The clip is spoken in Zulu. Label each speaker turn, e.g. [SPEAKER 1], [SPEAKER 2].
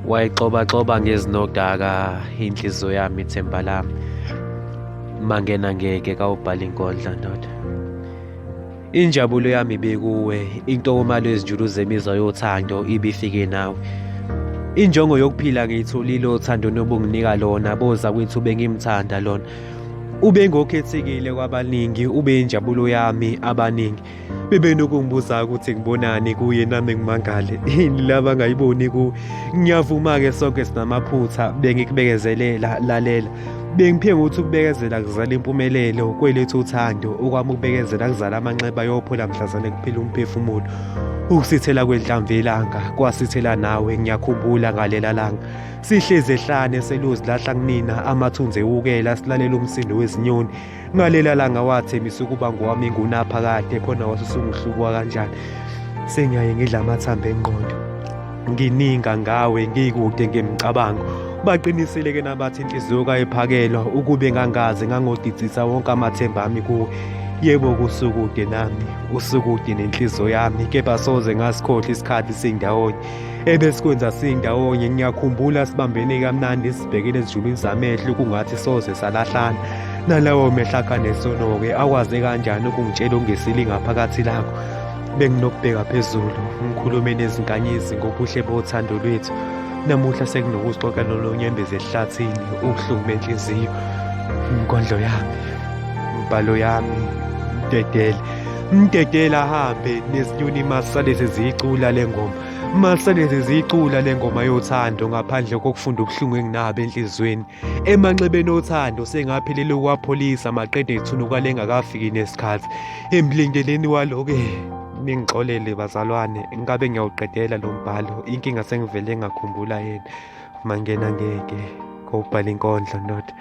[SPEAKER 1] Wayixobaxoba ngezinodaka inhliziyo yami ithemba lami. Mangena ngeke kawubhala inkondlo ndoda. Injabulo yami ibikuwe, intokomalo yezinjulu zemizwa yothando ibifike nawe. Injongo yokuphila ngiyitholile uthando nobunginika lona boza kwethu bengimthanda lona. Ube ngokhethekile kwabaningi, ube injabulo yami abaningi. Bebenokungibuza ukuthi ngibonani kuye nami ngimangale yini laba ngayiboni kuwe. Ngiyavuma-ke sonke sinamaphutha bengikubekezelela lalela. Bengiphiwe ukuthi ukubekezela kuzala impumelelo kwelethu uthando okwami ukubekezela kuzala amanxeba yophola mhlazane kuphila umphefumulo. Ukusithela kwenhlamvu yelanga kwasithela nawe ngiyakhumbula ngalela langa. Sihlezi ehlane seluzilahla kunina amathunzi ewukela silalela umsindo wezinyoni. Ngalela langa wathembisa ukuba ngowami ingunaphakade khona wasusunguhlubuka kanjani. Sengiyaye ngidla amathambo engqondo. Ngininga ngawe ngikude ngemicabango. Baqinisile ke nabathi inhliziyo kayiphakelwa ukube ngangazi ngangodidisa wonke amathemba ami kuwe. Yebo kusukude nami, usukude nenhliziyo yami kepha soze ngasikhohlwa isikhathi sindawonye. Ebesikwenza sindawonye ngiyakhumbula sibambene kamnandi sibhekene ezijulwini zamehlo kungathi soze salahlana. Nalawo mehlo akha nesono-ke akwaze kanjani ukungitshela okungesile ngaphakathi lakho. Benginokubheka phezulu ngikhulume nezinkanyezi ngobuhle bothando lwethu. Namuhla sekunokuzixoxa nonyembezi ehlathini ubuhlungu benhliziyo. Inkondlo yami, mbhalo yami, mdedele. Mdedele ahambe nezinyoni masale seziyicula le ngoma. Masale seziyicula le ngoma yothando ngaphandle kokufunda ubuhlungu enginabo enhliziyweni. Emanxebeni othando sengaphelele ukwapholisa maqede ithunuka lengakafiki nesikhathi. Emlindeleni walo-ke ningixolele bazalwane ngabe ngiyawuqedela lo mbhalo inkinga sengivele ngakhumbula yena mangena ngeke kowubhala inkondlo ndoda.